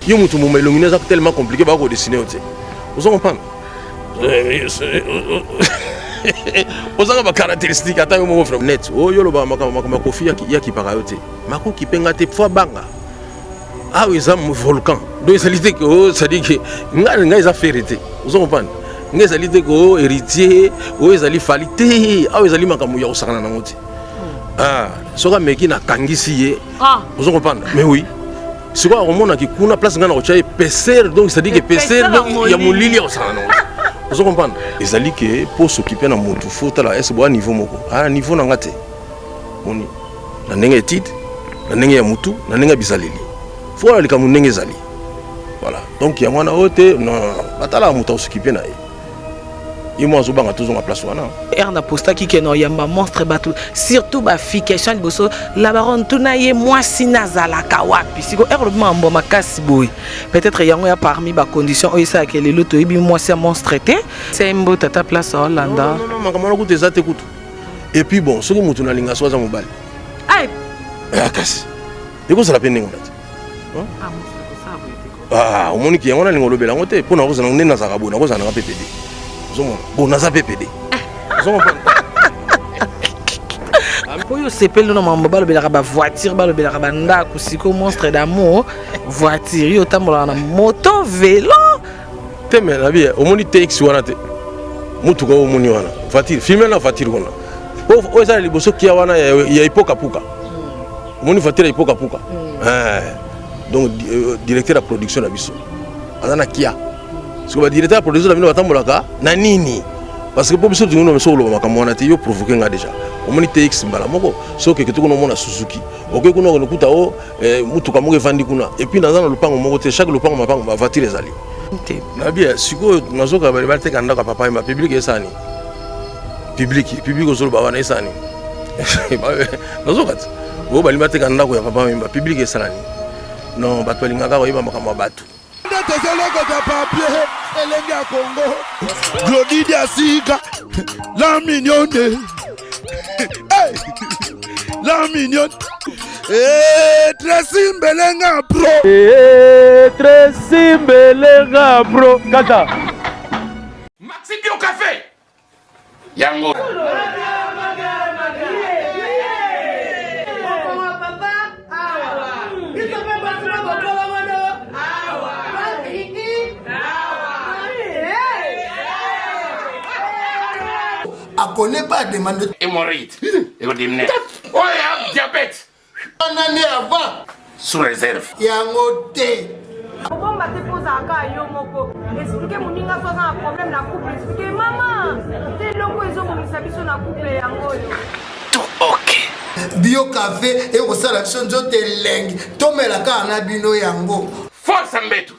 Yo mutu moma elongi eza tellement compliqué ba ko dessiner yo te. Ozo comprendre? Ozanga ba caractéristique ata yo moko vraiment net. Oyo oloba makambo makambo ya Koffi ya kipaka yo te. Makoki pe nga te faut banga. Awa eza volcan. Donc ezali te que oh, c'est-à-dire que nga nga eza ferre te. Ozo comprendre? Nga ezali te que oh, héritier, oyo ezali Fally te. Awa ezali makambo ya kosakana nango te. Ah, soki ameki nakangisi ye. Ah. Ozo comprendre? Mais oui. Sikoyo akomonaki kuna place ngai nakotya épaisseur donc c'est-à-dire que épaisseur donc ya molili ya kosala nango. Ozo comprendre? Ezali ke po s'occuper na mutu faut tala est-ce boa niveau moko. Ah niveau na nga te. Moni na ndenge étude, na ndenge ya mutu, na ndenge ya bizaleli. Faut ala likambo ndenge ezali. Voilà. Donc yango wana oyo te non non non. Batalaka mutu akosukipe na ye. Ye moko azobanga tozonga place wana. Heure na postaki ke na oyamba monstre bato surtout ba fille question liboso la baronne tuna ye mwasi nazalaka wapi siko heure olobi makambo makasi boye peut-être yango ya parmi ba conditions oyo esalaka lelo toyebi mwasi ya monstre te sembo tata place olanda non non makambo wana kutu eza te kutu et puis bon soki motu nalinga so aza mobali ah, kasi ekozala mpe ndenge wana te Ah, omoni ki yango nalinga olobela yango te mpo nakozala nde nazalaka boye nakozala nanga mpe pede ozomona bon naza mpe pede oyo osepeli na mambo balobelaka bavoiture balobelaka bandako siko monstre d'amour voiture yo otambolaka na moto velo te me nabi omoni tx wana te motuka oyo omoni wana voiture filme na voiture wana oyo eza na liboso kia wana ya ipokapuka omoni voiture ya ipokapuka eh, donc euh, directeur ya production na biso aza na kia siko ba directeur ya production na bino batambolaka na nini parce que mpo biso tolingi na biso koloba makambo wana te yo provoke nga déjà omoni tx mbala moko soki okeke kuna omona suzuki oke kuna okende kuta o eh, motuka moko evandi kuna epuis naza na lopango moko te chaque lopango mapango bavoiture ezali nabi eh, sikoyo nazoka bale bateka ndako ya papa yemba public esani public public ozoloba wana esani nazoka te oyo balingi bateka ndako ya papa yemba public esala nini non bato balingaka koyeba makambo ya bato nde tozolokota papier elenge ya kongo glodi diasika la mignonne hey! la mignonne hey, Tracy Mbelenga bro hey, Tracy Mbelenga bro kata Maxi Bio Café yango akone pas demande hémorroïde ekodimine oyo diabète wana nde avant sous réserve yango te kobomba te mpo ozalaka yo moko explike moninga so aza na problème na couple explike mama te eloko ezobongisa biso na couple yango oyo tout ok bio cafe ekosala biso nzoto elengi tomela kaka na bino yango force mbetu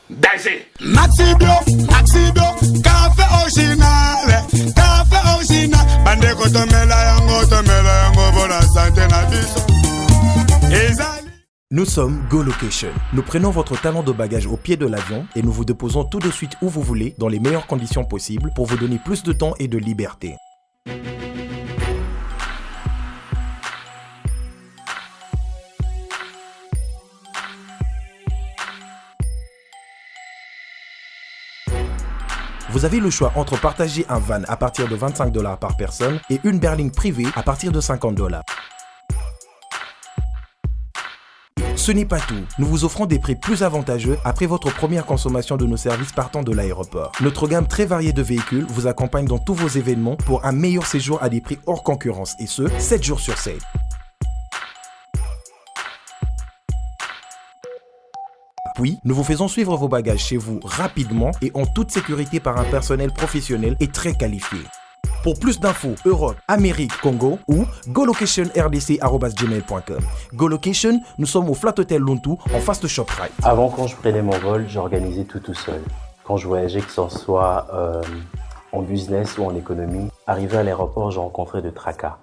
danger Maxi Bio, Maxi Bio, café original, café original. Bandeko tomela yango, tomela yango bona santé na biso. Ezali Nous sommes Go Location. Nous prenons votre talon de bagage au pied de l'avion et nous vous déposons tout de suite où vous voulez, dans les meilleures conditions possibles, pour vous donner plus de temps et de liberté. Vous avez le choix entre partager un van à partir de 25 dollars par personne et une berline privée à partir de 50 dollars. Ce n'est pas tout. Nous vous offrons des prix plus avantageux après votre première consommation de nos services partant de l'aéroport. Notre gamme très variée de véhicules vous accompagne dans tous vos événements pour un meilleur séjour à des prix hors concurrence et ce, 7 jours sur 7. Puis, nous vous faisons suivre vos bagages chez vous rapidement et en toute sécurité par un personnel professionnel et très qualifié. Pour plus d'infos, Europe, Amérique, Congo ou golocationrdc.gmail.com. Golocation, nous sommes au Flat Hotel Luntu, en face de ShopRite. Avant, quand je prenais mon vol, j'organisais tout tout seul. Quand je voyageais, que ce soit euh, en business ou en économie, arrivé à l'aéroport, j'ai rencontré de tracas.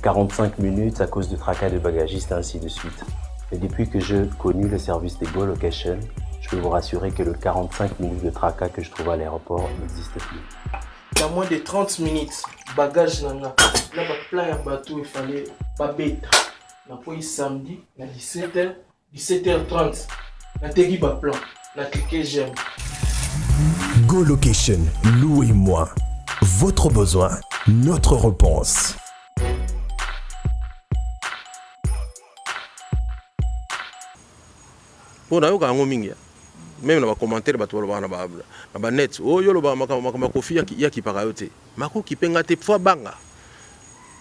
45 minutes à cause de tracas de bagagistes, ainsi de suite. Et depuis que je connu le service des Go Location, je peux vous rassurer que le 45 minutes de tracas que je trouve à l'aéroport n'existe plus. Na moins de 30 minutes bagage na nga na ba plan ya bato efale babeta nakwei samedi na 17h 17h30. Nateki ba plan. Na cliquer j'aime. Go Location, louez-moi. Votre besoin, notre réponse. Mpo nayoka yango mingi meme na bacommentaire bato balobaka na banet oyo olobaka makambo ya kofi yakipaka yo te makokipe nga te fo abanga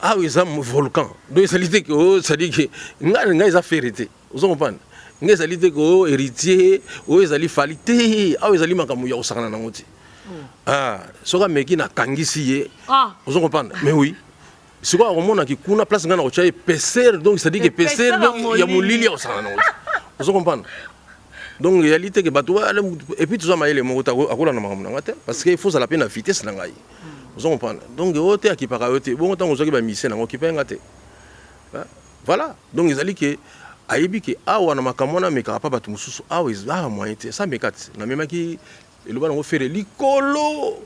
awa eza volcan donc ezali te ke oh, cestadire ke ngai ngai eza fere te ozo comprendre ngai ezali te ke oh, héritier oyo ezali fali te awa ezali makambo ya kosakana nango te oh. ah, soki ameki nakangisi ye ah. ozo comprendre mais oui sikoyo akomonaki kuna place ngai nakotya épaisseur donc c'est-à-dire que épaisseur donc ya molili ya kosakana nango te ozo comprendre donc eyali te ke bato et puis toza mayele moko te akolanda makambo na ngai te parce que il faut ozala mpe na vitesse na ngai ozo comprendre donc oyo te akipaka yo te bongo ntango ozwaki bamisie nango okipa ye nga te voilà donc ezali ke ayebi ke awa na makambo wana amekaka mpa bato mosusu awa awa moyen te esa ameka te namemaki eloba nango fere likolo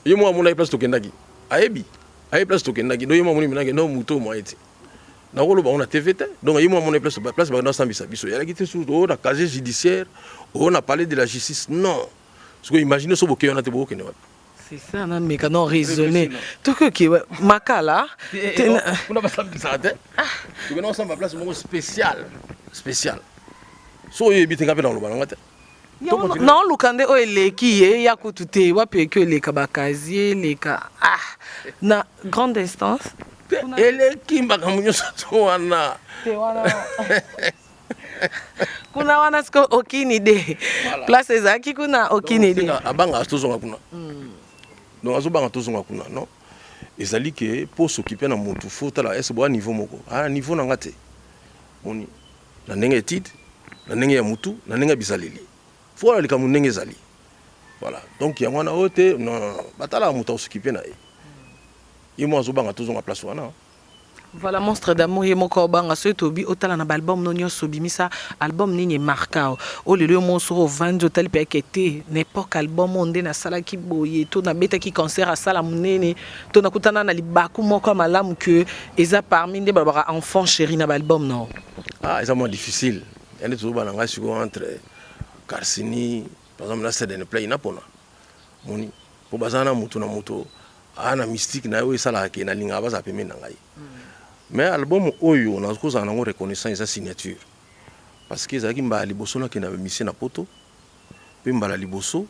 ye moko amonaki place tokendaki ayebi ayebi place tokendaki donc ye moko amoni menaki no moto moyen te nakoloba yango na tv te donc ye moko amoni place place bakenda kosambisa biso eyalaki te susu oyo na casier judiciaire oyo na palais de la justice non sikoyo imagine so bokei wana te bokokende wapi C'est ça, non, mais quand on raisonner. Tout que qui makala. Kuna basambisaka te. Tokenda kosamba place moko spécial. Spécial. So oyo oyebi te nga mpe nakoloba nanga te. Naoluka nde oyo eleki ye ya kutu te wapi eki eleka bakazie eleka ah na grande instance eleki makambo nyonso to wana te wana kuna wana siko aucune idée place ezalaki kuna aucune idée abangaka tozonga kuna hmm. donc azobanga tozonga kuna non ezali ke mpo s'occuper na motu fo tala ese boa niveau moko ah niveau na nga te moni na ndenge ya étude na ndenge ya mutu na ndenge ya bizaleli fo wana likambo ndenge ezali voilà donc yango wana oyo te non non batalaka moto akosokipe na ye ye moko azobanga tozonga place wana Voilà monstre d'amour ye moko obanga soki tobi otala na baalbum no nyonso obimisa album nini emarka oyo lelo yo moko soki ovandi otali mpe yake te na époque album oyo nde nasalaki boye to nabetaki concert asala monene to nakutana na libaku moko ya malamu que eza parmi nde balobaka enfant chéri na baalbum no ah eza mwa difficile ya nde tozobana ngai sikoyo entre Carsini par exemple na Seden Play napona moni mpo baza na moto na moto aa na mystique na ye oyo esalaka ke nalingaka bazala pembeni na ngai mais album oyo nakozala nango reconnaissant eza signature parce que ezalaki mbala liboso nakenda bamisie na poto mpe mbala liboso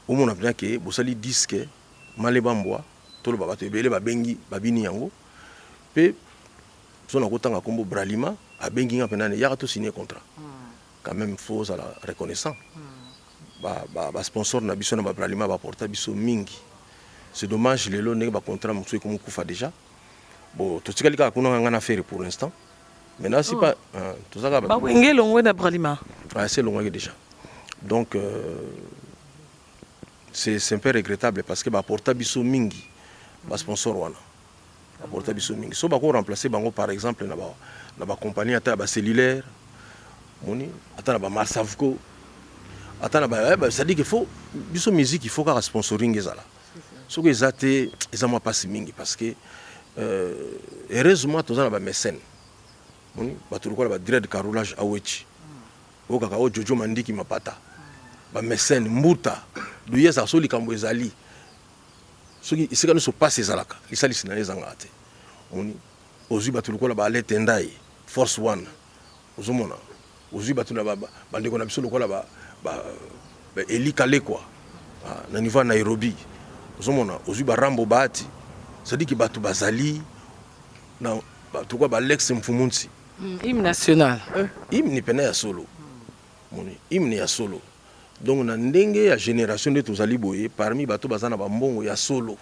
omona mpenza ke bosali disque maleba mbwa toloba bato ebele babengi babini yango mpe so nakotanga nkombo bralima abengi nga mpenza ne yaka tosigne contrat quand même faut ozala reconnaissant ba, ba, ba sponsor na biso na ba bralima ba porta biso mingi c'est dommage lelo ndenge ba contrat mosusu ekomi kufa déjà bon totikali kaka kuna nga na ferre pour l'instant maintenant si oh. pas hein, toza kaka ba wenge elongwe na bralima ah c'est elongwaki déjà donc euh, c'est un peu regrettable parce que baporta biso mingi basponsor wana baporta biso mingi so bako remplacer bango par exemple na ba na ba compagnie ata ya ba cellulaire moni ata na ba marsavco ata na ba eh, c'est à dire qu'il faut biso musique il faut kaka sponsoring ezala soki eza te eza mwa mpasi mingi parce que euh, heureusement toza na ba mécène moni bato lokola ba dread carolage awechi oyo kaka oyo jojo mandiki mapata ba mécène mbuta duye ezala so likambo ezali Soki esika nionso pasi ezalaka, lisalisi na ye ezangaka te. Omoni? Ozui batu lokola ba Alain Tendai, Force One, ozomona? Ozui batu na ba bandeko na biso lokola ba ba Elie Kalekwa na niveau ya Nairobi, ozomona? Ozui ba Rambo Bahati, c'est-à-dire que batu bazali na batu lokola ba Alex Mfumunsi. Hymne national. Eh, hymne pena ya solo. Omoni? Hymne ya solo. Donc na ndenge ya generation nde tozali boye parmi bato baza na ba mbongo ya solo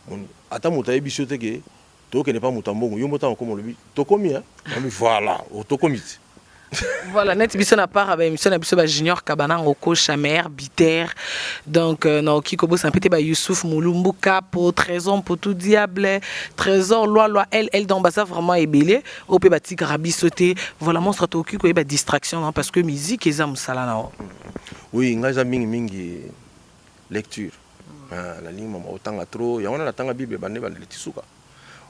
omoni ata moto ayebisi yo te ke tokende pa moto ya mbongo yo moko ntango okoma olobi tokomi hein omi voilà oh, tokomi ti Voilà, net biso na part ba émission na biso ba Junior Kabanango Kosha meilleur bitter. Donc euh, na oki kobosa pete ba Youssouf Mulumbu Kapo, Trésor Mputu Diable, Trésor Loi Loi LL donc baza vraiment ebele. Oyo pe batikaka biso te. Voilà monstre tokoki koyeba distraction non parce que musique eza musala na yo. Oui ngai eza mingi mingi lecture. Ah, nalingi mama otanga trop yango wana natanga bible bande bandele ti suka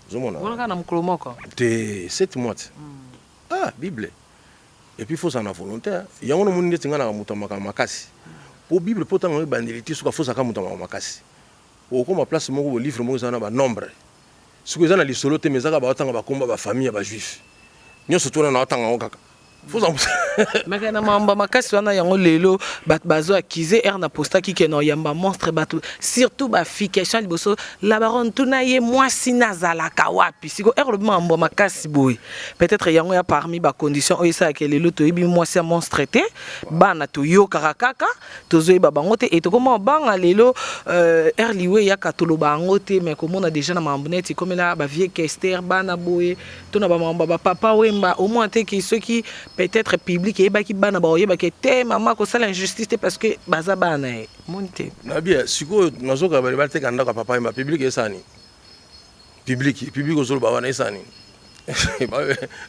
ozomona wana kaka na mokolo moko te 7 mois te ah bible. Et puis faut ozala na volonté. Yango namoni neti ngai naka moto ya makambo makasi. Po Bible po otanga yango ebandeli ti suka, faut ozalaka moto ya makambo makasi. Okokoma place moko boye, livre moko eza na ba nombre. Sikoyo eza na lisolo te, mais eza kaka baotanga bakombo ya ba famille ya ba juifs. Nionso tout wana naotanga yango kaka. Faut ozala Maka na makambo ya makasi wana, yango lelo bato bazo accuse r na postaki ke na oyamba monstre, bato surtout bafille, question ya liboso: "La baronne, tuna ye mwasi nazalaka wapi?" Siko r olobi makambo ya makasi boye, peut-être yango ya parmi bacondition oyo esalaka lelo toyebi mwasi ya monstre te. Bana toyokaka kaka, tozoyeba bango te. E tokoma obanga lelo r liwe eyaka, toloba yango te, mais komona déjà na makambo neti ekomela bavieux Kester, bana boye to na bamakambo ya bapapa Wemba, omona te ke soki peut-être public eyebaki, bana baoyebaki te, mama kosala injustice te, parce que baza bana ye, moni te. Nabi sikoyo nazoka bale bateka ndako ya papa Wemba. Public esala nini? Public ozoloba wana esala nini?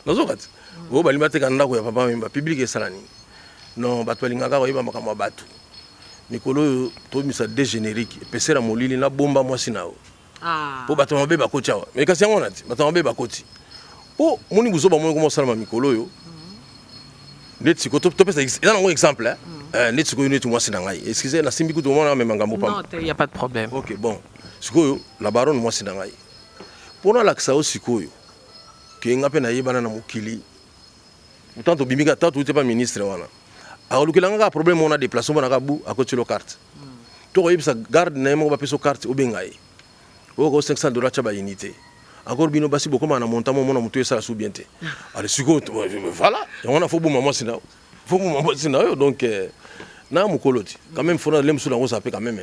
Nazoka ti oyo balingi bateka ndako ya papa Wemba, public esala nini? Non, bato balingaka koyeba makambo ya bato. Mikolo oyo tobimisa de générique epesela molili, nabomba mwasi na yo mpo bato mabe bakoti awa. Mais kasi yango wana ti bato mabe bakoti, mpo moni buzoba moni koma osalama mikolo oyo. Neti sikoyo topesa eza nango exemple, neti sikoyo, neti mwasi na ngai, excuse, nasimbi kutu omona amema ngambo pamba. Non, y a pas de problème. Ok, bon, sikoyo la baronne, mwasi na ngai, mpo nalakisa yo sikoyo ke nga mpe nayebana na mokili. Pourtant tobimika tant touti pa ministre wana, akolukela nga kaka problème wana, déplacement monaka bu akotilo carte to koyebisa garde na ye moko bapesa carte, obenga ye oyo ko 500 $, tia baunité encore. Bino basi bokóma na montant momona motu esala su bien te. Ale sikoyo voilà, yango wana faut boma mwasi na yo, faut boma mwasi na yo. Donc na mokolo ti quand même faut na le mosusu nango oza mpe quand même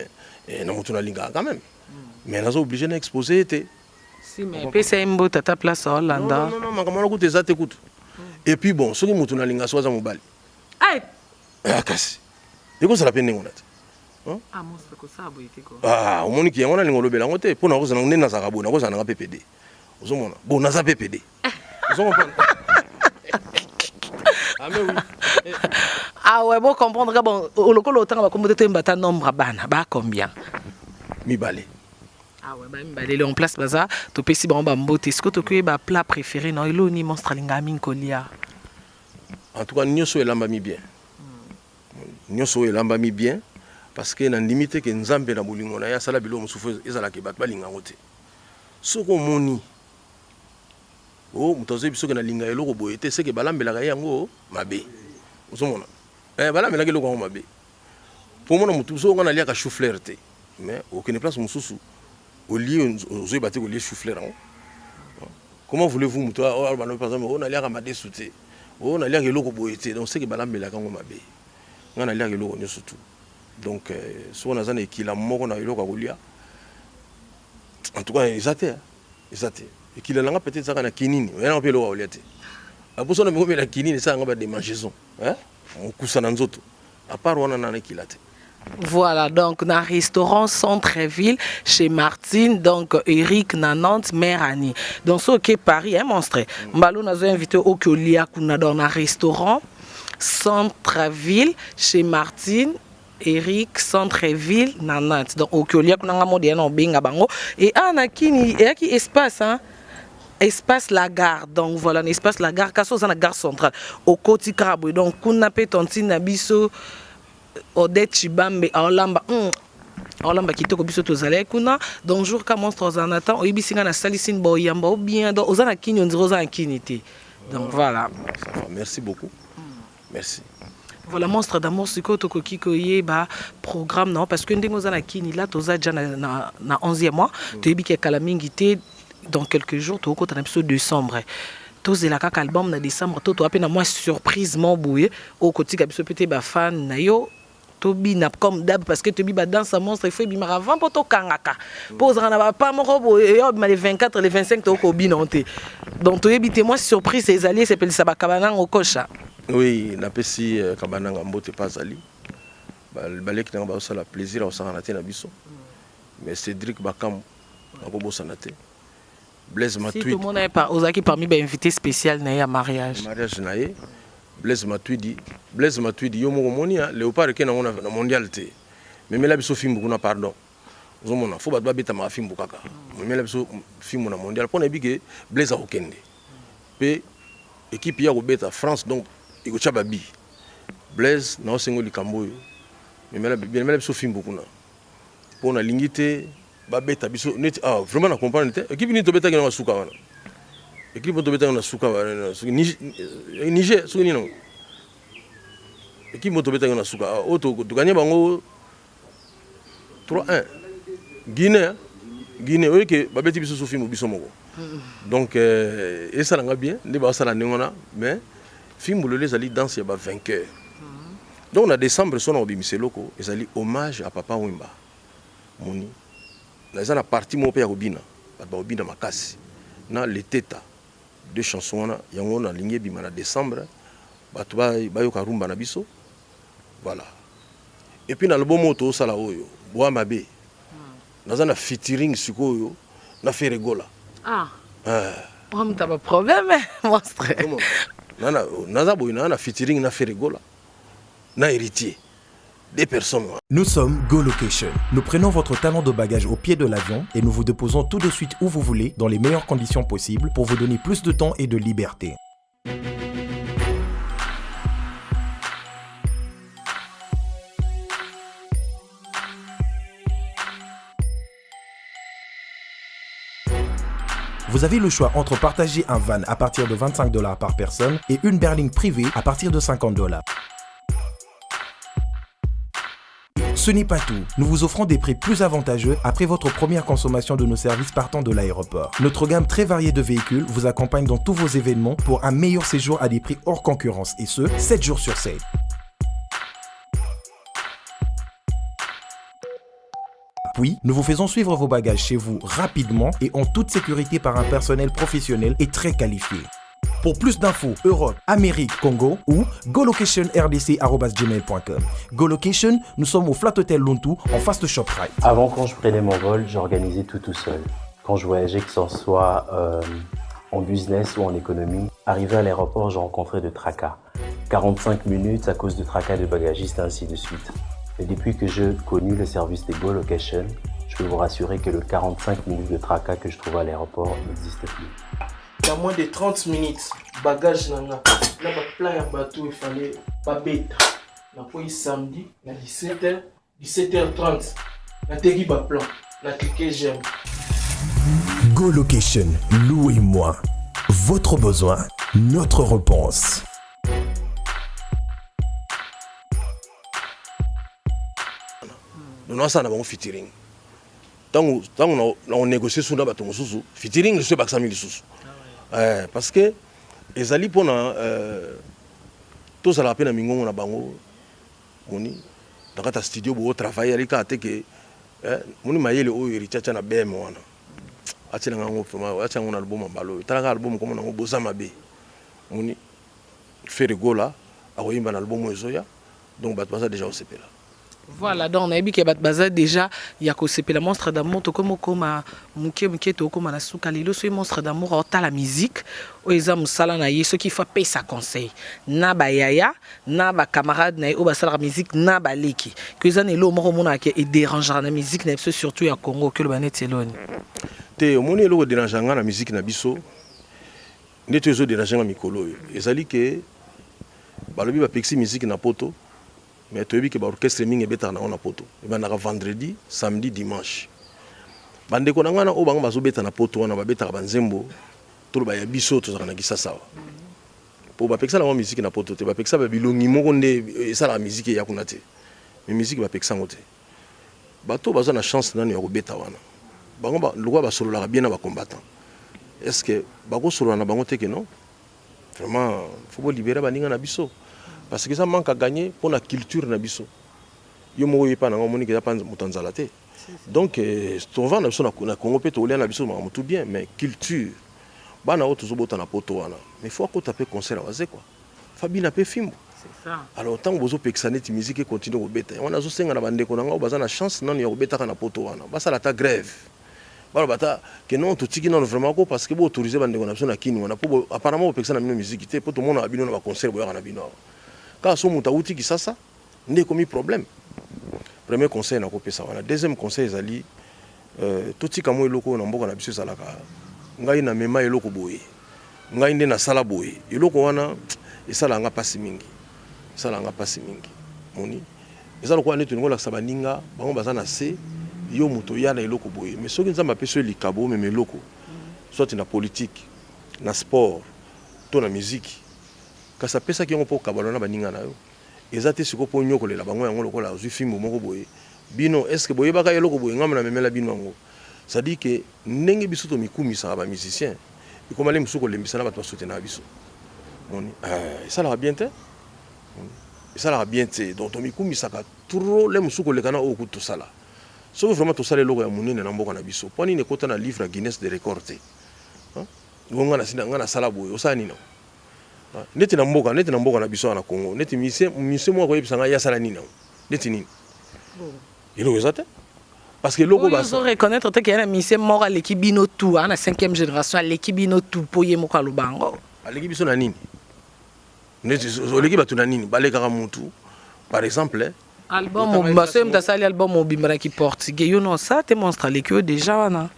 na motu nalingaka quand même, mais naza obligé na exposer ye te. Si, mais epesa ye mbote ata place aolanda. Non, makambo wana kutu eza te kutu. Et puis bon, soki motu nalinga so aza mobali, kasi ekozala mpe ndenge wana te. Ah, omoniki yango nalinga olobela yango te, mpo nakozala nde nazalaka boye, nakozala nanga ppd. Ozomona, bon, naza ppd, ozocomprendre? Ah, mais oui. Ah ouais, bon, comprendre ka bon, lokola otanga bakombo te, toyemba ata nombre ya bana ba combien? Mibale. Ah ouais, bamibale en place baza, topesi bango bambote. Sikoyo tokoyeba plat préféré na eloni monstre alingaka mingi kolia? En tout cas nyonso oyo elambami bien, nyonso oyo elambami bien, parce que nandimi te ke Nzambe na bolingo na ye asala biloko mosusu ezalaka bato balinga yango te. Soki omoni o moto azoyebi soki nalinga eloko boye te, seke balambelaka ye yango mabe. Ozomona, balambelaka eloko yango mabe. Po omona motu, soki nga naliaka chou fleur te, mais okende place mosusu olie, ozoyeba te kolie chou fleur yango. Comment voulez-vous moto aloba, par exemple, oyo naliaka madesu te, oyo naliaka eloko boye te? Donc seke balambelaka yango mabe. Ngai naliaka eloko nyonso tu. Donc soki naza na ekila moko na eloko ya kolia, en tout cas eza te, eza te. Ekila nanga peut-être ezaka na kinini, oyananga mpe eloko ya kolia te. Aposo na mikomela kinini, esalanga badémangeaison, mokusa na nzoto. À part wana, nana ekila te. Voilà, donc dans restaurant Centre-Ville, chez Martine, donc Eric na Nantes, mère Annie. Donc ce qui est Paris, hein, monstre. Mbalo nazo invité au Kolia kuna dans un restaurant Centre-Ville, chez Martine, Eric, Centre-Ville, na Nantes. Donc au Kolia kuna nga modi na benga bango. Et ah na kini et qui espace, hein, espace la gare. Donc voilà, un espace la gare, kaso na gare centrale au koti kaka. Donc kuna pe tontine na biso Odette Chibambe aolamba, aolamba kitoko. Biso tozalaki kuna. Donc jour ka monstre ozala na temps, oyebisi nga, nasalisi boyamba ou bien donc oza na kini, ondire oza na kini te. Donc voilà. Ça va, merci beaucoup, merci. Voilà, monstre d'amour, sikoyo tokoki koyeba programme non? Parce que ndenge oza na kini la, toza déjà na 11e mois, toyebi ke kala mingi te, dans quelques jours tokokota na biso décembre. Tozela kaka album na décembre to toa mpe na mwa surprise mo boye oyo kotika biso mpe te, bafan na yo tobina comme d'hab? Parce que toyebi badanse ya monstre, il faut ebimaka avant mpo tokangaka, mpo ozalaka na bapa moko boye eya obima le 24, le 25, tokobina te. Donc toyebi te, mwa surprise ezali esepelisa bakaba nango kosha. Oui, napesi kabananga mbote mpe azali baleki nanga bazosala plaisir ya kosangana te na biso. Mais Cédric Bakambu nakobosana te, Blaise Matuidi. Tomona ye ozalaki parmi bainvité spécial na ye ya mariage. Mariage na ye. Blaise Matuidi, Blaise Matuidi, yo moko omoni Léopard eke nango na mondial te. Memela biso fimbu kuna, pardon. Ozomona, faut bato babetamaka fimbu kaka. Memela biso fimbu na mondial, mpo nayebi ke Blaise akokende mpe équipe ya kobeta France. Donc Ekotya babi. Blaise, naosengo likambo oyo. Memela memela biso fimbu kuna. Po nalingi te babeta biso neti ah vraiment na comprendre te. Equipe nini tobetaki na suka wana? Equipe tobetaki na suka wana soki Niger soki nini nango? Equipe moko tobetaki na suka ah oyo to to gagner bango 3-1. Guinée hein? Guinée oyo ke babeti biso so fimbu biso moko. Donc euh, esala nga bien nde basala ndenge wana mais fimbu lelo ezali danse ya ba vainqueur. Donc na decembre soki nakobimisa eloko ezali hommage à papa Wemba moni na eza na partie moko pe ya kobina bato bakobina makasi na leteta deux chansons wana yango nalingi ebima na decembre bato bayoka rumba na biso voilà et puis na album oyo tozosala oyo boa mabe naza na featuring sikoyo na Ferre Gola ah eh. Omuta ba problème monstre. Nana naza boye na na featuring na Ferre Gola na héritier des personnes. Nous sommes Go Location. Nous prenons votre talent de bagage au pied de l'avion et nous vous déposons tout de suite où vous voulez dans les meilleures conditions possibles pour vous donner plus de temps et de liberté. Vous avez le choix entre partager un van à partir de 25 dollars par personne et une berline privée à partir de 50 dollars. Ce n'est pas tout. Nous vous offrons des prix plus avantageux après votre première consommation de nos services partant de l'aéroport. Notre gamme très variée de véhicules vous accompagne dans tous vos événements pour un meilleur séjour à des prix hors concurrence et ce, 7 jours sur 7. Puis, nous vous faisons suivre vos bagages chez vous rapidement et en toute sécurité par un personnel professionnel et très qualifié. Pour plus d'infos, Europe, Amérique, Congo ou golocationrdc.gmail.com. Golocation, nous sommes au Flat Hotel Luntu, en face de ShopRite. Avant, quand je prenais mon vol, j'organisais tout tout seul. Quand je voyageais, que ce soit euh, en business ou en économie, arrivé à l'aéroport, je rencontrais de tracas. 45 minutes à cause de tracas de bagagistes, ainsi de suite. Et depuis que j'ai connu le service des Go Location, je peux vous rassurer que le 45 minutes de tracas que je trouvais à l'aéroport n'existe plus. Na moins de 30 minutes bagage na nga na ba plan ya bato efale babeta nakwei samedi na 17h 17h30 nateki ba plan na clique j'aime. Go Location, louez-moi. Votre besoin, notre réponse. Donc nasala na bango featuring. Tango tango na na négocier sous na bato mosusu, featuring lisusu ebakisami lisusu. Eh, parce que ezali pona euh, tozalaka pe na mingongo na bango moni na kati ya studio bo travailler ali kaka te ke eh, moni mayele oyo Héritier atia na BM wana atia na yango vraiment atia yango na album ya mbala oyo tala kaka album komona yango boza mabe moni Ferre Gola akoyemba na album oyo ezoya donc bato baza deja kosepela. Voilà, donc nayebi ke bato baza déjà ya kosepela monstre d'amour tokomi okoma moke moke tokoma na suka lelo soki monstre d'amour aotala musique oyo eza mosala na ye soki faut apesa conseil na bayaya na bacamarade na ye oyo basalaka musique na baleki ke eza na eloko moko omonaka ke ederangeaka na musique na biso surtout ya Congo okoloba neti eloni te omoni eloko ederangeaka nga na musique na biso ndeti oyo ezoderange nga mikolo oyo ezali ke balobi bapekisi musique na poto Mais toyebi ke ba orchestre mingi ebetaka nango na poto ebandaka vendredi, samedi, dimanche. Ba ndeko na ngai na oyo bango bazo beta na poto wana babetaka ba nzembo toloba ya biso tozalaka na Kisasa awa. Po bapekisa nango musique na poto te, bapekisa ba bilongi moko nde esalaka musique eya kuna te. Mais musique bapekisa yango te. Bato oyo baza na chance nanu ya kobeta wana bango ba lokola basololaka bien na ba combattants est-ce que bakosolola na bango te ke non? Vraiment faut bo libérer baninga na biso parce que eza manque à gagner pona culture na biso. Yo moko oyebi epai na nga omoni ke eza pa moto ya nzala te. Donc tovanda na biso na Congo pe tolia na biso makambo tout bien mais culture bana oyo tozobota na poto wana mais faut akota pe concert ya Wazekwa. Faut abina pe fimbu. Alors tango bozopekisa neti musique e continuer kobeta yango nazosenga na bandeko na nga oyo baza na chance nanu ya kobetaka na poto wana basala ata grève. Baloba ata que non totiki nanu vraiment ko parce que bo autoriser ba ndeko na biso na kin wana po bo apparemment bopekisa na bino musique te po tomonaka bino na ba concert boyaka na bino awa kaka soki mutu awuti kisasa nde ekomi problème. Premier conseil nakopesa wana. Deuxième conseil ezali euh, totika mwa eloko oyo na mboka na biso ezalaka ngai na mema eloko boye ngai nde nasala boye eloko wana Esalaka nga mpasi mingi, esalaka nga mpasi mingi. Moni eza lokola neti olingi olakisa baninga bango baza na se, yo moto oya na eloko boye. Mais soki Nzambe apesi yo likabo, omema eloko soit na politique, na sport to na musique, kasi apesaki yango mpo okabwana na baninga na yo. Eza te sikoyo mpo onyokolela bango yango lokola ozwi fimbu moko boye. Bino est ce que boyebaka eloko boye? Ngai namemela bino yango. C'est à dire que ndenge biso tomikumisaka ba musiciens, ekomali mosusu kolembisa na bato basoutenaka biso. Moni esalaka bien te, esalaka bien te. Donc tomikumisaka trop le mosusu koleka na oyo kutu tosala. Soki vraiment tosala eloko ya monene na mboka na biso, mpo nini ekota na livre ya Guinness de record te? Ngo nga nasala boye, osala nini? Neti na mboka, neti na mboka na biso na Congo, neti musicien, musicien moko akoyebisa ngai ye asala nini yango, neti nini? Eloko eza te. Parce que eloko ba ozo reconnaître te qu'il y a un musicien moko aleki bino tout, hein, na 5e génération aleki bino tout po ye moko aloba yango. Aleki biso na nini? Neti oleki bato na nini? Balekaka mutu par exemple. Album mobimba, soki moto asali album mobimba na ki portugais, yo non ça te monstre aleki yo déjà wana.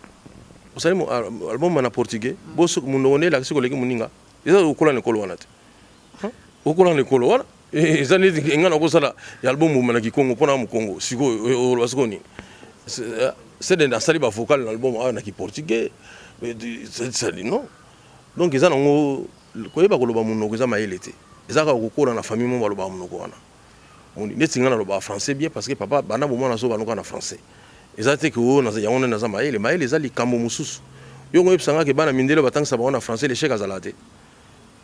Osali album na portugais, bo monoko nde elakisi koleki moninga. Eza okola na ekolo wana te. Okola na ekolo wana. Eza neti nga nakosala ya album mobimba na kikongo mpo na mokongo. Sikoyo oloba sikoyo nini? Sede nasali ba vocal na album awa na ki portugais. C'est non. Donc eza nango koyeba koloba monoko eza mayele te. Eza kaka kokola na famille moko balobaka monoko wana. Neti nga nalobaka français bien parce que papa banda bomwana azo banoka na français. Eza te ke oyo yango nde naza mayele. Mayele eza likambo mosusu. Yo koyebisa nga ke bana mindele batangisa bango na français, l'échec azalaka te.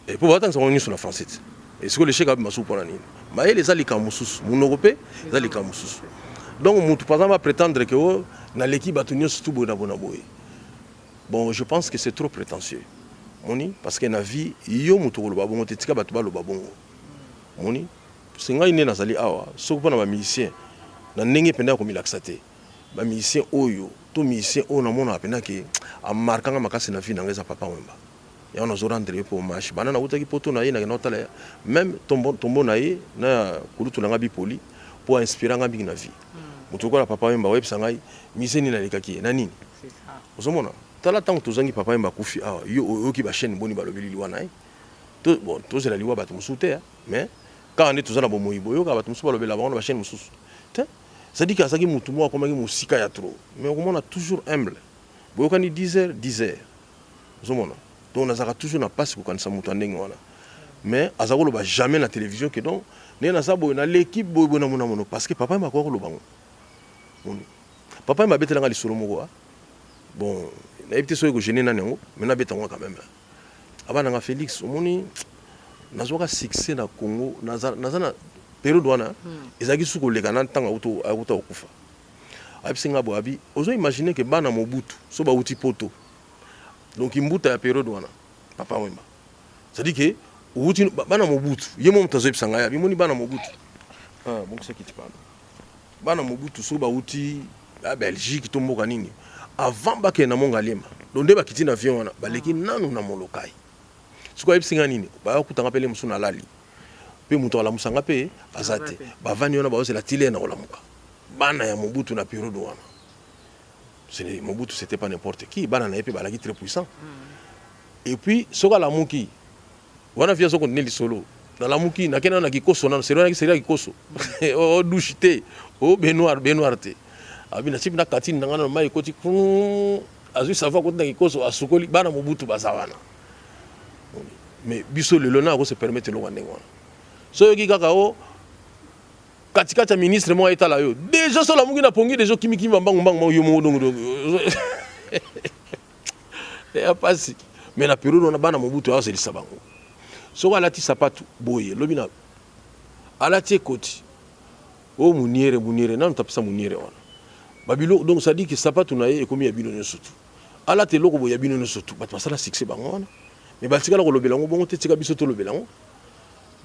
Et po batangisa bango nyonso na français te. Et sikoyo l'échec abima suku mpona nini? Mayele eza likambo mosusu, monoko mpe eza likambo mosusu. Donc mutu par exemple aprétendre ke oyo naleki bato nyonso tu boye na boye na boye. Bon, je pense que c'est trop prétentieux. Moni, parce que na vie yo mutu koloba bongo te, tika bato baloba bongo. Moni, se ngai nde nazali awa soki mpona ba musicien na ndenge mpenza ya komilakisa te. Ba musicien oyo to musicien oyo namonaka mpenza ke amarkanga makasi na vie na ngai eza Papa Wemba. Yango nazo rendre ye mpe hommage. Banda nawutaki poto na ye nakenda kotala ye meme tombo, tombo na ye na ya kulutu na ngai Bipoli mpo ainspira ngai mingi na vie. Moto lokola Papa Wemba oyebisa ngai musicien nini alekaki ye na nini? Ozomona? Tala ntango tozangi Papa Wemba akufi awa, yo oyoki ba chaîne boni balobeli liwa na ye? To, bon, tozela liwa bato mosusu te, mais kaka nde toza na bomoi boyoka bato mosusu balobela bango na ba chaîne mosusu te. C'est-à-dire que azalaki motu moko akomaki mosika ya trop, mais okomona toujours humble. Boyokani 10 heures, 10 heures. Ozomona? Donc nazalaka toujours na pasi kokanisa moto ya ndenge wana. Mais aza koloba jamais na télévision que donc ndenge naza boye naleki boye boye na mona mono parce que papa Wemba akoka koloba ngo. Moni. Papa Wemba abetelanga lisolo moko ah. Bon, nayebi te soki ekogêner nani yango, mais nabeta yango quand même. Abana nga Félix, omoni nazwaka succès na Congo, naza naza na période wana ezalaki su koleka na ntango auta kokufa. Ayebisi nga boye, abi ozo imaginer que bana Mobutu so bauti poto. Donc mbuta ya période wana Papa Wemba. C'est-à-dire que outi bana Mobutu, ye mo moto azoyebisa ngai, abi moni bana Mobutu. Ah, bongisa kiti pardon. Bana Mobutu so bauti ya Belgique to mboka nini, avant bakende na Mongaliema, donc nde bakiti na avion wana, baleki nanu na Molokai. Sikoyo ayebisi ngai nini, baya kutanga mpe le mosusu nalali. Mpe moto alamusa nga mpe aza te. Bavandi wana bazozela ti na kolamuka. Bana ya Mobutu na période wana. Mobutu c'était pas n'importe qui, bana na ye mpe balaki très puissant. Et puis soki alamuki wana vi azokontinue lisolo, nalamuki nakenda na kikoso nano seri wana seri ya kikoso o douche te, o baignoire baignoire te, abi na tipi na katini na ngai na mai ekoti, azwi savon akoti na kikoso asukoli. Bana Mobutu baza wana. Mais biso lelo na ako se permettre eloko ya ndenge wana? So oyoki kaka o katikati ya ministre moko ayetala yo déjà, so olamuki na pongi déjà, okimikimi bambangu mbangu yo moko, donc ya pasi. Mais na période wana bana Mobutu azelisa bango, soki alati sapatu boye, lobi na alati ekoti o muniere muniere nanu tapesa muniere wana babiloko. Donc ça dit que sapatu na ye ekomi ya bino nyonso tu, alata eloko boye ya bino nyonso tu. Bato basala succès bango wana, mais batikala kolobela yango bongo te. Tika biso tolobela yango.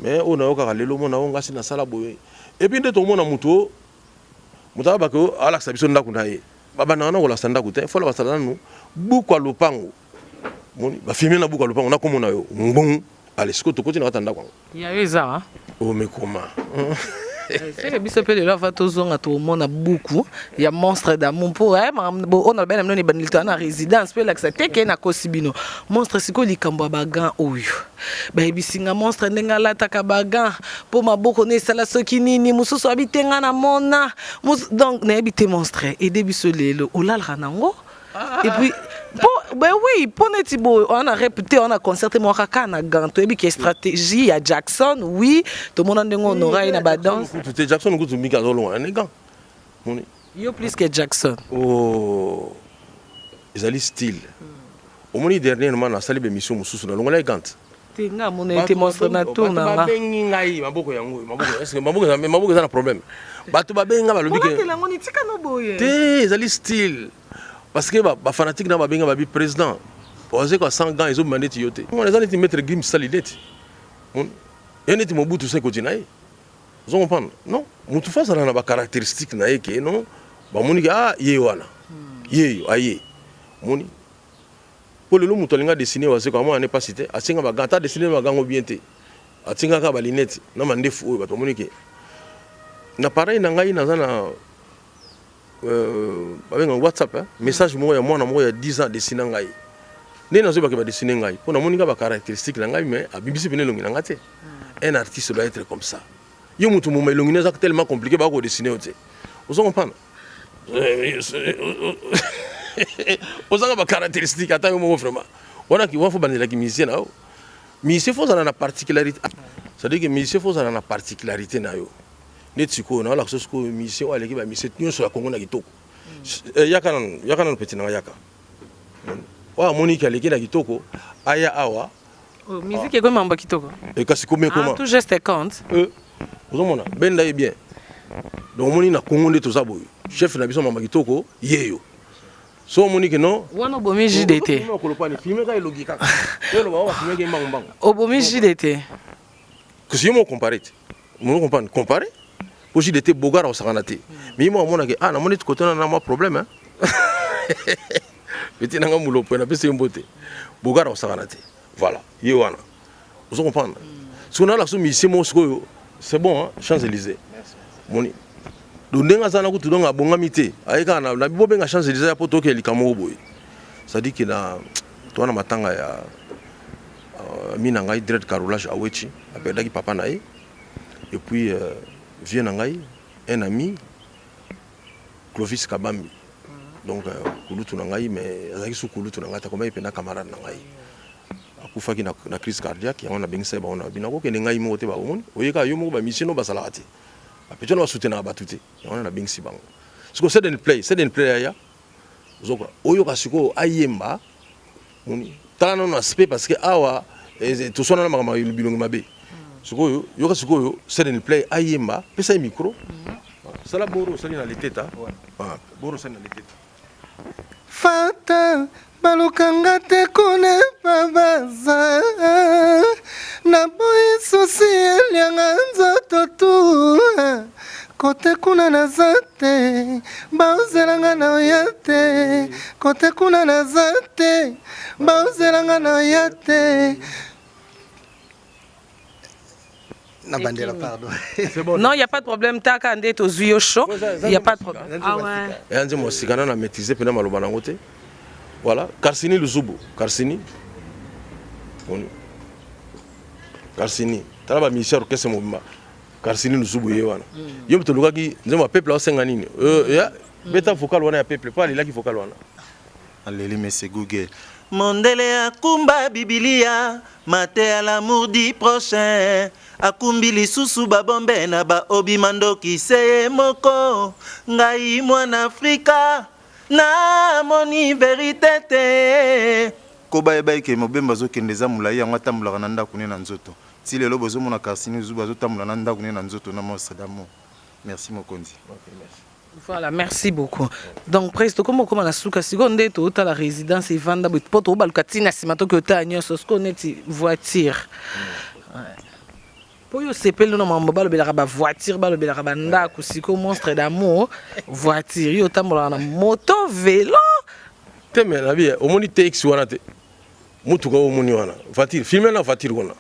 Mais oyo nayokaka lelo, mona oyo ngasi nasala boye, et puis nde tokomona moto moto ayabaka alakisa biso ndako na ye. Babandaka na kolakisa ndako te, fola basala nanu buku ya lopango. Moni bafilme na buku ya lopango, nakomona yo ngbong. Ale sikoyo tokoti na kati ya ndako yango. Ya yo eza? Oh, mais comment? Seke biso mpe lelo ava tozonga tomona buku ya Monstre d'Amour mpo eh, makambo oyo nalobai na bino na ebandeli, toza na résidence mpe elakisa te ke nakosi bino. Monstre, sikoyo likambo ya bagants oyo bayebisi nga, monstre ndenge alataka bagants mpo maboko no esala soki nini, mosusu abi te, nga namona. Donc nayebi te, monstre, aide biso lelo, olalaka nango et puis mpo, ben oui, mpo neti boye oza na rep te, oza na concert te, moko kaka na gant. Toyebi ke stratégie ya Jackson, oui, tomona ndenge honora ye na badanse. Kutu te, Jackson kutu mingi azolonga na gant, moni. Yo plus que Jackson? Oh, ezali style. Omoni, dernièrement nasali bémission mosusu, nalongola ye gant. Te, nga amona ye te, monstre, na tour na nga. Babengi ngai maboko yango oyo, maboko, est-ce que maboko eza na problème? Bato babengi ngai, balobi ke olatela yango ni tika no boye. Te, ezali style, parce que bafanatique na babenga, babi: "Président, oze sans gant, ezobima neti yo te." Mona, eza neti Maître Gims sali neti ye, neti Mobutu se ekoti na ye. Ozo comprendre? Non, motu fo azala na bacaractéristique na ye ke non, bamoni ke ah, ye wana, ye yo aye. Omoni, mpo lelo moto alingi adessine Wazeko, amona ne pasi te, atinga bagants, ata adessine bagants ngo bien te, atinga kaka balunettes na mandefu oyo bato bamoni ke na pareil na ngai. Naza na babengaka WhatsApp, hein? Message moko ya mwana moko ya 10 ans adessina ngai nde nazoyebaka badessine ngai, mpo namoni nga bacaractéristique na ngai, mais abimisi pene elongi na nga te. Un artiste doit être comme ça. Yo motu moma elongi no eza tellement compliqué, bakodessine yo te. Ozo comprendre? Ozanga bacaractéristique ata yo moko vraiment wana wana fo bandelaki musicien na yo. Musicien fo ozala na particularité, c'est-à-dire que musicien fo ozala na particularité na yo. Neti sikoyo naolakisa sikoyo musicien oyo aleki bamusicien nyonso ya Kongo na kitoko. Yaka nanu, yaka nanu, petit na nga, yaka. Oyo amoniki aleki na kitoko, aya awa. Oh, musique ekomi mambo kitoko. Kasi komi ekoma. Tout geste compte. Ozomona, benda ye bien. Donc omoni, na Kongo nde toza boye, chef na biso mama kitoko yeyo. So omoni ke non. Wana obomi JDT. Filme kaka elongi kaka, oloba bafilmeke mbangu mbangu. Obomi JDT. Kasi yo moko compare te, mono comprendre, compare po JDT bogara osakana te, mais ye moko amonake: "Ah, namoni ti kote na mwa problème petit nanga Mulopo." Napesi ye mbote. Bogara osakana te, voilà, ye wana. Ozo comprendre? Soki nalakisa musicien moko sikoyo, c'est bon, hein? Champs Élysées, moni, donc ndenge aza na kutu, donc abongami te, aye kaka na bobenga Champs Élysées ya po tokee likambo moko boye. C'est-à-dire ke na toa na matanga ya ami na ngai Dred Carolage Awechi, aperdaki papa na ye, et puis vieux na ngai, un ami, Clovis Kabambi, donc kulutu na ngai, mais azalaki su kulutu na ngai te, akomaki mpenza camarade na ngai, akufaki na crise cardiaque. Yango nabengisa ye bango na bino, akokende ngai moko te. Bakomoni oyeka yo moko, bamission no bazalaka te, bapetits wana basoutenaka bato te. Yango wana nabengisi bango. Sikoyo seden play, seden play, aya ozoka oyoka sikoyo ayemba. Moni, tala nano aspect, parce que awa toswana na makambo ya bilongi mabe. Sikoyo yoka, sikoyo seden play ayemba, pesa ye micro. Sala boro osali na leteta. Ah, boro osali na leteta. Fata balukanga te, kuna babaza naboyi susi elianga nzoto tu. Kote kuna naza te, baozelanga na oya te. Kote kuna naza te, baozelanga na oya te. Na bandela, pardon. Non, il y a pas de problème, taka nde tozwi yo chaud, il y a pas de problème. Ah ouais. Eya nzembo ya sika, na maîtrise mpena maloba nango te. Voilà, Karsini Luzubu, Karsini. Moni, Karsini, tala bamusicien, orchestre mobimba. Karsini Luzubu ye wana. Yo moto olukaki nzembo ya peuple, aosenga nini? Ya beta vocal wana ya peuple, mpo alelaki vocal wana. Aleli mese Google. Mondele akumba Bibilia, mateya l'amour du prochain, akumbi lisusu babombe na baobima ndoki se ye moko. Ngai mwana Afrika namoni vérité te. Ko bayeba eke mobemba azokende eza molai, yango atambolaka na ndako ne na nzoto. Ti lelo bozomona Karsini Zuba azotambola na ndako ne na nzoto na Monstre d'Amour. Merci mokonzi. Okay, merci. Voilà, merci beaucoup. Donc, presque comme okoma na suka sikoyo nde totala résidence evanda boye, mpo tobaluka ntina nsima toki otala nyonso. Sikoyo neti voiture, mpo yo osepeli na mambo balobelaka bavoiture, balobelaka bandako. Sikoyo Monstre d'Amour, voiture, yo otambolaka na moto, vélo? Te, me nabi omoni TX wana te, motuka oyo omoni wana, voiture, filme na voiture wana,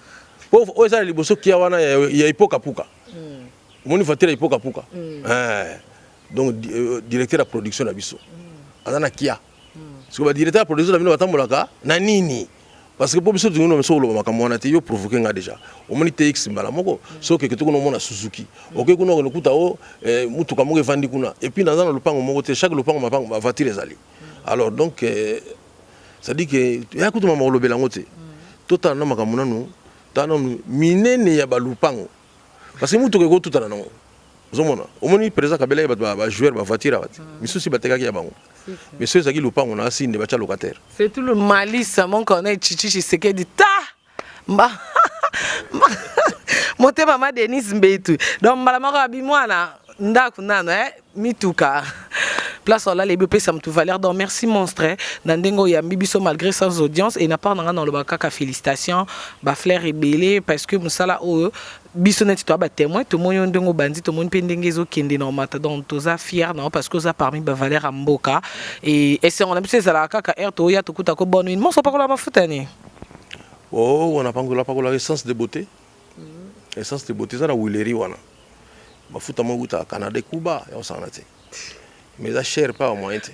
po oyo eza liboso kia wana ya epokapuka. Omoni voiture ya ipokapuka. Eh, donc directeur ya production na biso aza na Kia. Sikoyo ba directeur ya production na bino batambolaka na nini? Parce que mpo biso tolingi na biso koloba makambo wana te, yo provoke nga déjà. Omoni TX mbala moko, soki okeke te kuna omona Suzuki, oke kuna okende kuta o mutuka moko evandi kuna. Et puis naza na lopango moko te, chaque lopango mapango ba voiture ezali. Alors donc c'est à dire que ya kutu mama kolobela yango te. Totala na makambo nanu, tala nanu minene ya balupango, parce que mutuka ekotutana nango. Ozomona, omoni président Kabila ye bato ba joueur ba voiture awa te, misusu batekaki ya bango, mais soki ezalaki lupango na asinde batya locataire. C'est tout le malice, mon corneille Chichi Tshisekedi ta mba motema ma Denise Mbetu. Donc mbala moko abi mwana ndako nano eh, mituka place olala ebi opesa motu valeur. Donc merci monstre na ndenge oyambi biso malgré sans audience. Et na part na nga, na oloba kaka félicitation, bafleur ebele, parce que mosala oyo biso neti toya batémoin, tomoni yo ndenge obandi, tomoni mpe ndenge ezokende na omata. Donc toza fier na yo parce que oza parmi bavaleur ya mboka. Et esengo na biso ezalaka kaka aire toya tokuta ko bonne huile. Monso opakola mafuta nini? Oh, wana pangola pakola essence de beauté. Essence de beauté eza na huilerie wana. Mafuta moko eutaka Canada, ekuba ya kosangana te, mais eza cher pa moyen te.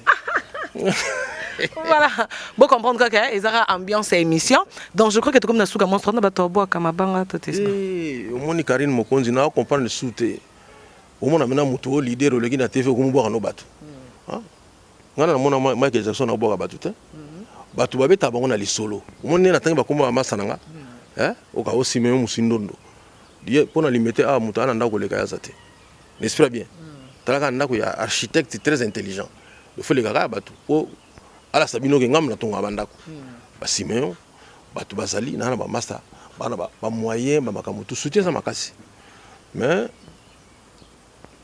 Voilà, bo comprendre kaka ezaka ambiance ya émission. Donc je crois que tokomi na suka. Monstre na bato abwaka mabanga to te? Eh, omoni Karine Mokonzi na comprendre su te. Omona mena moto oyo leader oleki na TV, okomobwaka no bato. Ah? Ngai namona Michael Jackson abwaka bato te. Bato babetaka bango na lisolo. Omoni nde natangi bakoma bamasa na nga. Eh? Oka osime yo mosindondo ye mpo na limete awa, moto aa na ndako koleka ye aza te, n'est-ce pas? Bien, talaka ndako ya architecte très intelligent, il faut elekaka ya bato po alasa bino ke ngambo natongaka bandako. Basimeon bato bazali na bamasta bana bamoyen bamakambo tu soutien eza makasi. Mais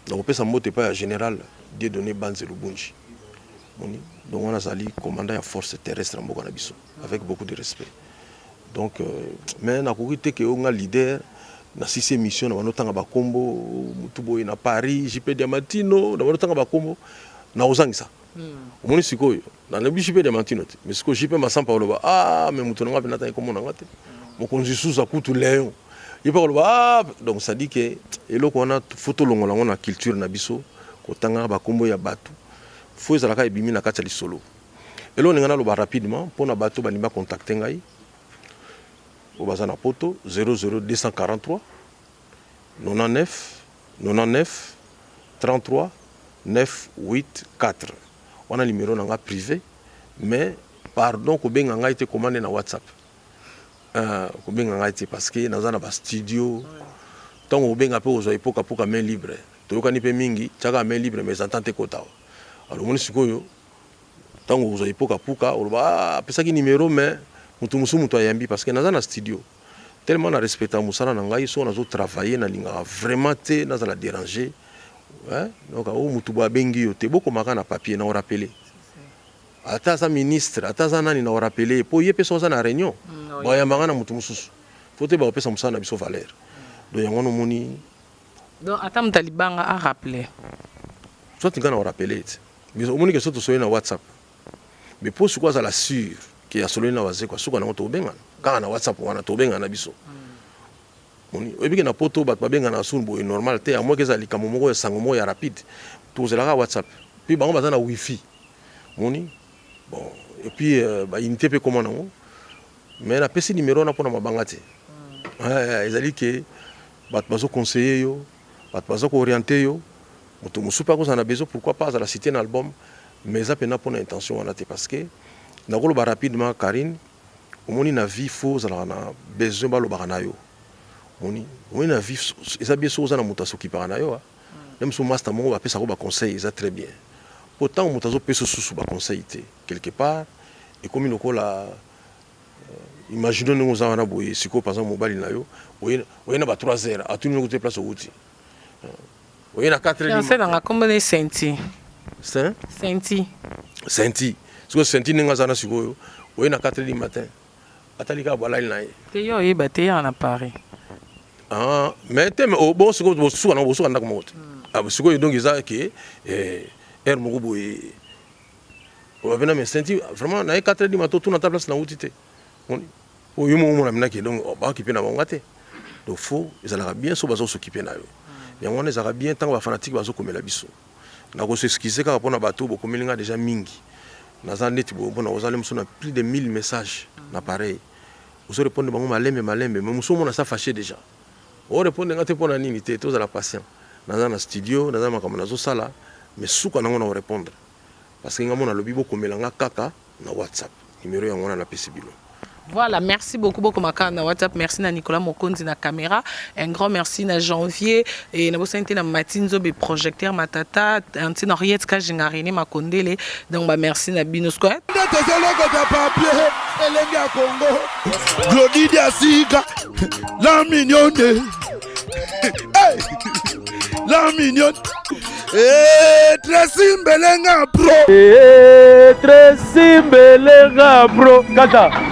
nakopesa mbote epai ya général Dieudonné Banze Lubunji. Moni, donc wana azali commandant ya force terrestre ya mboka na biso, avec beaucoup de respect. Donc mais nakoki te ke nga leader nasisi émission na bando tanga bakombo mutu boye na Paris, JP Diamantino, na bando tanga bakombo na kozangisa. Omoni sikoyo nalobi JP Diamantino te, mais sikoyo JP Masampa oloba: "Ah, mais moto na nga mpe natangi kombo na nga te." Mokonzi susu akutu Léon ye mpe koloba: "Ah." Donc ça dit ke eloko wana faut tolongola yango na culture na biso, kotangaka bakombo ya bato. Faut ezalaka ebimi na kati ya lisolo. Eloko ndenge naloba rapidement mpona bato balingi bacontacte ngai oyo baza na Poto: 00243 99 99 33 984. Wana numéro na nga privé. Mais pardon, kobenga ngai te, commande na WhatsApp. Kobenga ngai te parce que naza na bastudio. Ntango kobenga mpe kozwa epokapoka main libre, toyokani mpe mingi, tiaka main libre, mais entend te kota awa. Alors omoni sikoyo, ntango kozwa epokapuka, oloba: "Apesaki numéro, mais moto mosusu moto ayambi", parce que naza na studio. Tellement na respecta mosala na ngai, soki nazotravaille, nalingaka vraiment te nazala déranger. Donc oyo motu boye abengi yo te, bokomaka na papier na orappeler. Ata aza ministre, ata aza nani, na orappeler, mpo ye mpe so aza na réunion, bayambanga na motu mosusu. Faut te bakopesa mosala na biso valeur. Donc yango wana omoni. Donc ata moto alibanga arappeler. Soit nga na orappeler te, mais omoni ke so tosololi na WhatsApp, mais mpo sikoyo azala sûr ke asololi na Wazekwa, suka nango tobengana kaka na WhatsApp wana, tobengana na biso. Moni, oyebi ke na Poto bato babengana sunu boye normal te, amoki eza likambo moko ya sango moko ya rapide, tozelaka WhatsApp. Puis bango baza na wifi, moni. Bon, et puis baunité mpe koma nango. Mais napesi numéro wana mpona mabanga te. Ezali ke bato bazoconseille yo, bato baza kooriente yo, moto mosusu mpe akozala na besoin, pourquoi pas azala cité na album. Mais eza mpena mpona intention wana te, parce que nakoloba rapidement, Karine, omoni na vie faut ozalaka na besoin balobaka na yo. Omoni na vie eza bien soki oza na moto asokipaka na yo, même so master moko bapesaka baconseil, eza très bien. Po ntango moto azopesa susu baconseil te, quelque part ekomi lokola, imagine ndenge oza wana boye sikoyo, par exemple mobali na yo oye na ba 3 heures, atuni yo te place owuti, oye na 4 heures. Fiancé nanga kombo ne Senti. Saint? Senti. Senti. Sikoyo Senti ndenge aza na sikoyo, oye na 4 heures du matin, atali kaka balali na ye. Te, yo oyeba te, yaka na Paris. Ah, mais te, mais bon, sikoyo bosuka nango, bosuka ndako moko te. Ah, sikoyo donc eza ke heure moko boye obapena, mais Senti vraiment na ye 4 heures du matin, otuna ta place na wuti te, oyo moko omona minaki. Donc baokipe na bango te. Donc faut ezalaka bien so baza kosokipe na yo. Yango wana ezalaka bien ntango bafanatike bazokomela biso. Nakoseskize kaka mpona bato oyo bokomeli nga deja mingi. Naza neti boye mpona kozala mosusu na plus de 1000 messages na pareil. Ozo répondre bango malembe malembe, mais mosusu omona sa fâché déjà. O répondre nga te mpona nini te, tozala patient. Naza na studio, naza makambo nazosala, mais suka nango na korépondre. Parce que nga mona alobi bokomela nga kaka na WhatsApp. Numéro yango wana napesi bino. Voilà, merci beaucoup beaucoup Makana na WhatsApp. Merci na Nicolas Mokonzi na caméra. Un grand merci na Janvier et na bosante na Matin Nzobe projecteur Matata, anti na Henriette Kajinga René Makondele. Donc bah merci na bino squad. Nde tozolokota papier elenge ya Congo. Glody Diasika, la mignonne. Hey! La mignonne. Eh, Tracy Mbelenga pro. Eh, Tracy Mbelenga pro. Kata.